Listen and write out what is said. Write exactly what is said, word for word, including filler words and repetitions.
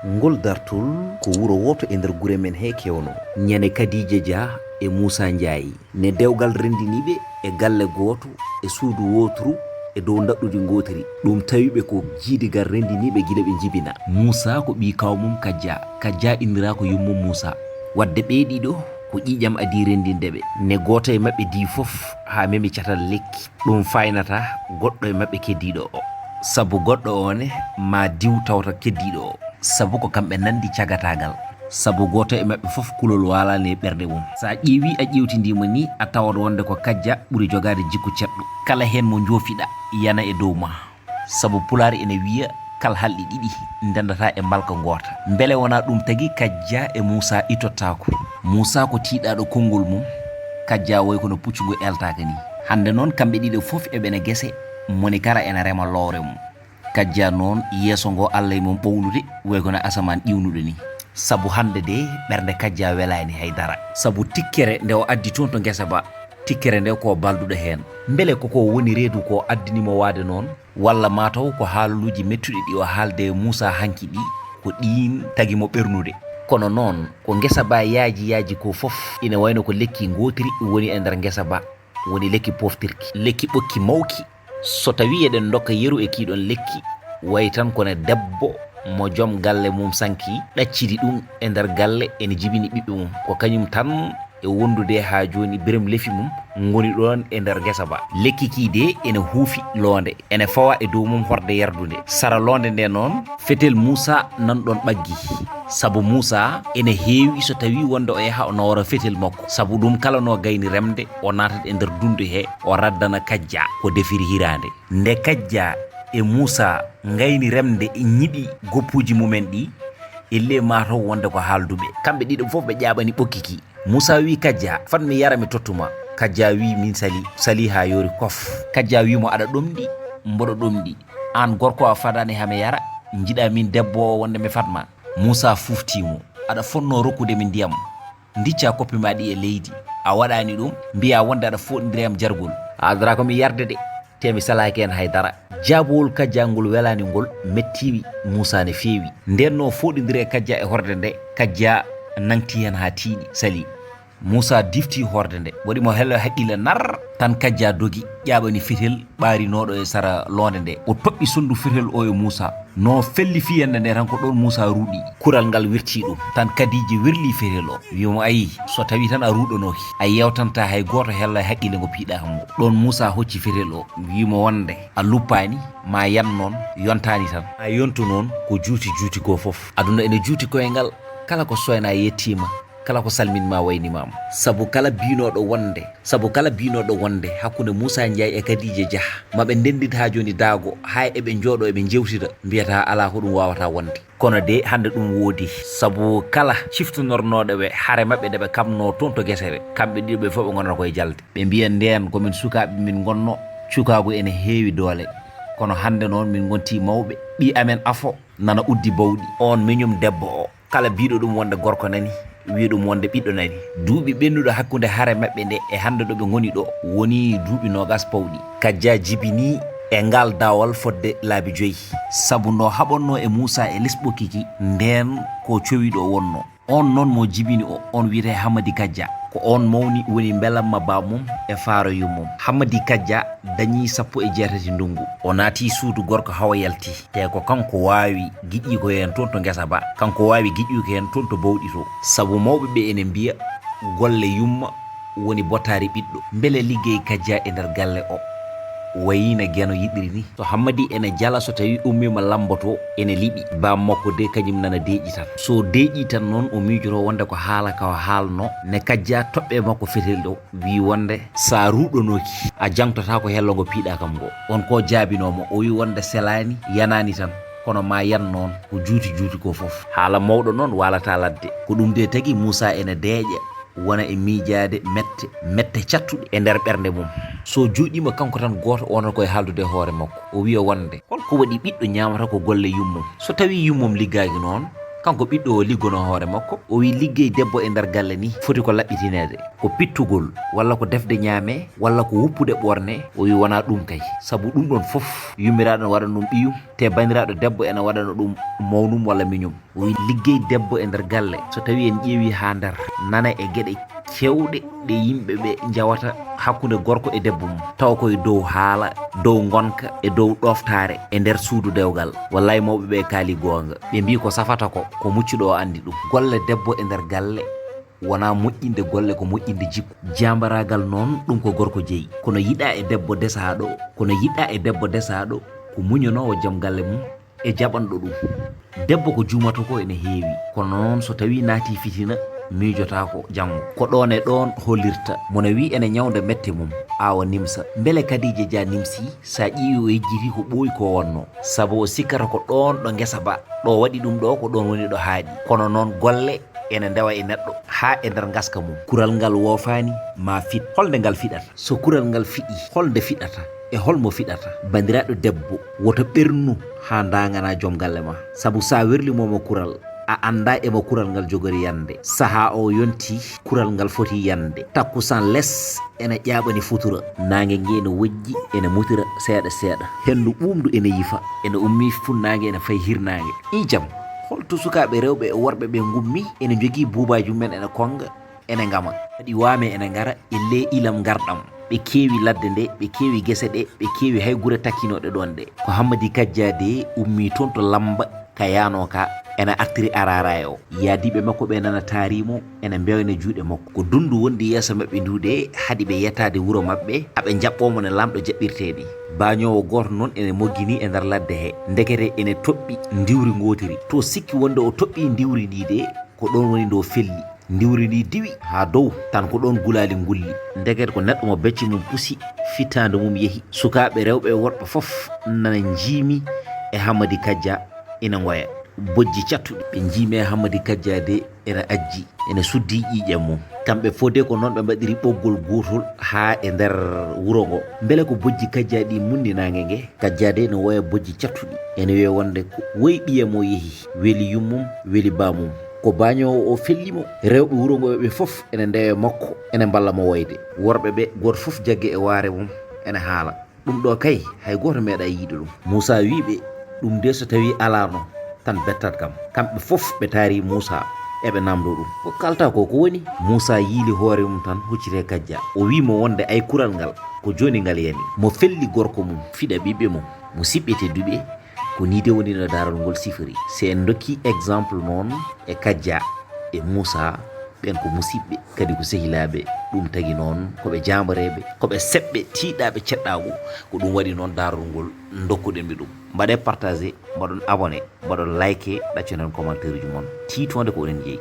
Ngol dartol ko wuro wooto e nder gure men hee kewnoo. Ñande Kadiija Jah e Muusaa Njaay, ne dewgal renndini ɓe e galle gooto, e suudu wooturu, e dow ndaɗɗudi ngootiri. Ɗum tawi ɓe ko jiidigal renndini ɓe gila ɓe njibinaa. Muusaa ko ɓii kaaw mum Kajja. Kajja inndiraa ko yummum Muusaa. Waɗde ɓee ɗiɗo ko ƴiiƴam adii renndinde ɓe. Ne gooto e maɓɓe dii fof haa memi catal lekki. Ɗum faaynata goɗɗo e maɓɓe keddiiɗo o. Sabu goɗɗo o ne maa diw tawta keddiiɗo o. Sabu ko kamɓe nanndi cagataagal. Sabu gooto e maɓɓe fof kulol waalaani e ɓernde mum. So a ƴeewii, a ƴeewtindii mo nii, a tawat wonde ko Kajja ɓuri jogaade jikku ceɗɗo. Kala heen mo njoofiɗaa, yana e dow maa. Sabu Pulaar ene wiya, kal halɗi ɗiɗi ndenndataa e mbalka ngoota. Mbele wonaa ɗum tagi Kajja e Muusaa itottaako? Muusaa ko tiiɗaaɗo konngol mum, Kajja wayi kono puccu ngu eltaaka nii. Hannde noon, kamɓe ɗiɗo fof eɓe ne gese, moni kala ene rema lowre mum. Kajja noon, yeeso ngo Alla e mum ɓowlude, wayi kono asamaan ƴiwnuɗo nii. Sabu hannde de, ɓernde Kajja welaani hay dara. Sabu tikkere nde o addi toon to ngesa ba, tikkere nde ko balduɗo heen. Mbele ko ko woni reedu ko addani mo waade noon? Walla maa taw ko haaluuji mettuɗi ɗi o haalde e Muusaa hanki ɗi, ko ɗiin tagi mo ɓernude? Kono noon, ko ngesa ba yaaji yaaji ko fof, ina wayno ko lekki ngootiri woni e nder ngesa ba, woni lekki poftirki, lekki ɓokki mawki. So tawii eɗen ndokka yeru e kii ɗoon lekki, wayi tan ko ne debbo mo joom galle mum sanki, ɗaccidi ɗum e nder galle, ene jibini ɓiɓɓe mum. Ko kañum tan e wondude haa jooni, berem lefi mum ngoni ɗoon e nder ngesa ba. Lekki kii de ene huufi loonde, ene fawa e dow mum horde yardunde. Sara loonde nde noon, fetel Muusaa nan ɗoon ɓaggi. Sabu Muusaa ene heewi so tawii wonde o yaha o nawora fetel makko. Sabu ɗum kala no gayni remde, o naatat e nder dundu he, o raddana Kajja ko defiri hiraande. Nde Kajja e Muusaa ngayni remde e ñiɓi goppuuji mumen ɗi, ellee maa taw wonde ko haalduɓe. Kamɓe ɗiɗo fof ɓe ƴaaɓani ɓokki ki. Muusaa wii Kajja, "Fat mi yara mi tottu ma." Kajja wii, "Min sali." Sali haa yoori kof. Kajja wii mo, "Aɗa ɗomɗi? Mboɗo ɗomɗi. Aan gorko a fadaani haa mi yara? Njiɗaa miin debbo o wonde mi fat ma?" Muusaa fuftii mo, "Aɗa fotnoo rokkude mi ndiyam. Ndiccaa koppi maa ɗi e leydi. A waɗaani ɗum, mbiyaa wonde aɗa fooɗindira e am jargol." "A addataa ko mi yarde de, te mi salaaki heen hay dara." Jaabawol Kajja ngol welaani ngol metti Muusaa no feewi. Ndeen no fooɗindiri e Kajja e horde nde, Kajja nangti heen haa tiiɗi, sali. Muusaa difti horde nde, waɗi mo hello haqqille nar, tan Kajja dogi, ƴaaɓani fetel ɓaarinooɗo e sara loonde nde. O toɓɓi sonndu fetel o e Muusaa. No felli fiyannde nde tan, ko ɗoon Muusaa ruuɗi. Kural ngal wirtii ɗum. Tan Kadiija wirlii fetel o. Wii mo, "Ayi, so tawii tan a ruuɗanooki, a yeewtantaa hay gooto hello e haqqille ngo piiɗaa kam ngo." Ɗoon Muusaa hocci fetel o. Wii mo wonde, "A luppaani, maa yan noon, yontaani tan. A yontu noon ko juuti juuti ko fof. Aduna ene juuti koyngal, kala ko soynaa yettiima, kala ko salminmaa waynimaama." Sabu kala biynooɗo wonde, sabu kala biynooɗo wonde hakkunde Muusaa Njaay e Kadiija Jah, ma ɓe ndenndit haa jooni daago, haa eɓe njooɗoo eɓe njewtida, mbiyata alaa ko ɗum waawataa wonde. Kono de, hannde ɗum woodi, sabu kala ciftonornooɗo ɓe hare maɓɓe nde ɓe kaɓnoo toon to gese ɓe, kamɓe ɗiɗo ɓe fof ɓe ngonata koye jalde. Ɓe mbiya ndeen ko min sukaaɓe min ngonnoo, cukaagu ene heewi doole. Kono hannde noon min ngontii mawɓe, ɓii amen afo nana uddi bawɗi. Oon miñum debbo o, kala biiɗo ɗum wonde gorko nani, wii ɗum wonde ɓiɗɗo nani. Duuɓi ɓennuɗo hakkunde hare maɓɓe nde e hannde ɗo ɓe ngoni ɗo, wonii duuɓi noogas pawɗi. Kajja jibinii e ngaal daawal fodde laabi joyi. Sabu no haɓonnoo e Muusaa e les ɓokki ki, ndeen ko cowiɗo o wonnoo. Oon noon mo jibini o, oon wiyetee Hammadi Kajja. Ko oon mawni woni mbelamma bammum e faaro yummum. Hammadi Kajja dañii sappo e jeetati ndunngu. O naati suudu gorko hawa yalti. Te ko kanko waawi giƴiiko heen toon to ngesa ba. Kanko waawi giƴiiko heen toon to bawɗi to. Sabu mawɓe ɓe ene mbiya, golle yumma woni bottaari ɓiɗɗo. Mbele liggey Kajja e nder galle o wayiino Geno yiɗiri ni? So Hammadi ene jala, so tawii ummiima lammboto, ene liɓi. Baam makko de kañum nana deeƴi tan. So deeƴii tan noon, o miijoto wonde ko haala ka o haalno, ne Kajja toɓɓe makko fetel ɗo, wii wonde, so a ruuɗonooki, a jaŋtotaako hello ngo piiɗaa kam ngo. On ko jaabinoo mo, o wii wonde selaani, yanaani tan, kono maa yan noon, ko juuti juuti ko fof. Haala mawɗo noon waalataa ladde. Ko ɗum de tagi Muusaa ene deeƴa, wona e miijaade mette, mette cattuɗe e nder ɓernde mum. So jooɗiima kanko tan gooto, wonata ko e haaldude e hoore makko. O wiya wonde, hol ko waɗi ɓiɗɗo ñaamata ko golle yummum? So tawii yummum liggaaki noon, Kanko ɓiɗɗo o liggonoo hoore makko, o wi liggey debbo e nder galle ni foti ko laɓɓitineede. Ko pittugol, walla ko defde ñaame, walla ko wuppude ɓorne, o wi wonaa ɗum kay. Sabu ɗum ɗon fof, yummiraaɗo ne waɗana ɗum ɓiyum, te banndiraaɗo debbo ene waɗana ɗum mawnum walla miñum. O wi liggey debbo e nder galle, so tawii en ƴeewii haa nder, nana e geɗe keewɗe ɗe yimɓe ɓe njawata hakkunde gorko e debbo mum, tawa koye dow haala, dow ngonka e dow ɗooftaare e nder suudu dewgal. Wallaahi mawɓe ɓe kaali goonga. Ɓe mbii ko safata ko, ko muccuɗo o anndi ɗum. Golle debbo e nder galle wonaa moƴƴinde golle, ko moƴƴinde jikku. Jaambaraagal noon, ɗum ko gorko jeyi. Kono yiɗaa e debbo desaaɗo, kono yiɗaa e debbo desaaɗo, ko muñanoowo jom galle mum e jaɓanɗo ɗum. Debbo ko juumata ko ene heewi, kono noon so tawii naatii fitina, miijotaako janngo. Ko ɗoon e ɗoon hollirta, mona wii ene ñawnda mette mum, awa nimsa. Mbele Kadiija Jah nimsii? Sa ƴeewi o yejjiti ko ɓooyi ko wonno, sabu o sikkata ko ɗoon ɗo ngesa ba, ɗo waɗi ɗum ɗo ko ɗoon woni ɗo haaɗi. Kono noon golle ene ndewa e neɗɗo haa e nder ngaska mum. Kural ngal woofaani ma fiɗ. Holnde ngal fiɗata? So kural ngal fiɗi, holnde fiɗata? E holmo fiɗata? Banndiraaɗo debbo, woto ɓernu haa ndaangana joom galle ma. Sabu sa werlimooma kural, a anndaa emo kural ngal jogori yande. Sahaa o yonti, kural ngal foti yande. Takkusaan les ene ƴaaɓani futura. Naange nge ene wojji, ene mutira seeɗa seeɗa. Henndu ɓuuɓndu ene yifa. Ene ummii funnaange ene fayi hirnaange. Iijam, holto sukaaɓe rewɓe e worɓe ɓe ngummi? Ene njogii buubaaji mum en ene konnga, ene ngama. Waɗi waame ene ngara e le ilam ngarɗam. Ɓe keewi ladde nde, ɓe keewi gese ɗe, ɓe keewi hay gure takkinooɗe ɗoon ɗe. Ko Hammadi Kajja de ummii toon to Lamba ka yaanoo ka, ene artiri araaraay o. Yaadiiɓe makko ɓe nana taari mo, ene mbewna juuɗe makko. Ko dunndu wondi yeeso maɓɓe ndu de, haɗi ɓe yetaade wuro maɓɓe, aɓe njaɓɓoo mo ne laamɗo jaɓɓirtee ni. Baañoowo gooto noon ene moggini e nder ladde he. Ndekete ene toɓɓi ndiwri ngootiri. To sikki wonde o toɓɓii ndiwri ndi de, ko ɗoon woni ndo felli. Ndiwri ndi diwi haa dow, tan ko ɗoon gulaali ngulli. Ndeket ko neɗɗo mo becce mum pusi, fittaandu mum yehi. Sukaaɓe rewɓe e worɓe fof nana njiimi e Hammadi Kajja ina ngoya. Bojji cattuɗi ɓe njiimi e Hammadi Kajja de ene ajji, ene suddi ƴiiƴam mum. Kamɓe fof de ko noon ɓe mbaɗiri ɓoggol gootol haa e nder wuro ngo. Mbele ko bojji Kajja ɗi munni naange nge? Kajja de ene woya bojji cattuɗi. Ene wiya wonde ko woyi ɓiya mo yehi, weli yummum, weli baamum. Ko baañoowo o felli mo. Rewɓe wuro ngo ɓe fof ene ndewa e makko, ene mballa mo woyde. Worɓe ɓe, gooto fof jaggi e waare mum, ene haala. Ɗum ɗo kay, hay gooto meeɗaa yiide ɗum. Muusaa wii ɓe, ɗum de so tawii alaano, tan bettat kam. Kamɓe fof ɓe taari Muusaa, eɓe naamndoo ɗum. Ko kaaltaa ko, ko woni? Muusaa yiili hoore mum tan, hucciti e Kajja. O wii mo wonde ay kural ngal, ko jooni ngal yani. Mo felli gorko mum, fiɗa ɓiɓɓe mum. Musidɓe tedduɓe, ko nii de woni no daarol ngol sifori. Si en ndokkii exemple noon e Kajja e Muusaa, ɓeen ko musiɓɓe, kadi ko sehilaaɓe. Ɗum tagi noon ko ɓe jaambareeɓe, ko ɓe seɓɓe, tiiɗaaɓe ceɗɗaagu. Ko ɗum waɗi noon daarol ngol ndokkuɗen ɓe ɗum. Mbaɗee partagé, mbaɗon abonné, mbaɗon like, ɗaccoɗen commentaire uji mon. Tiitoonde ko oɗon jeyi.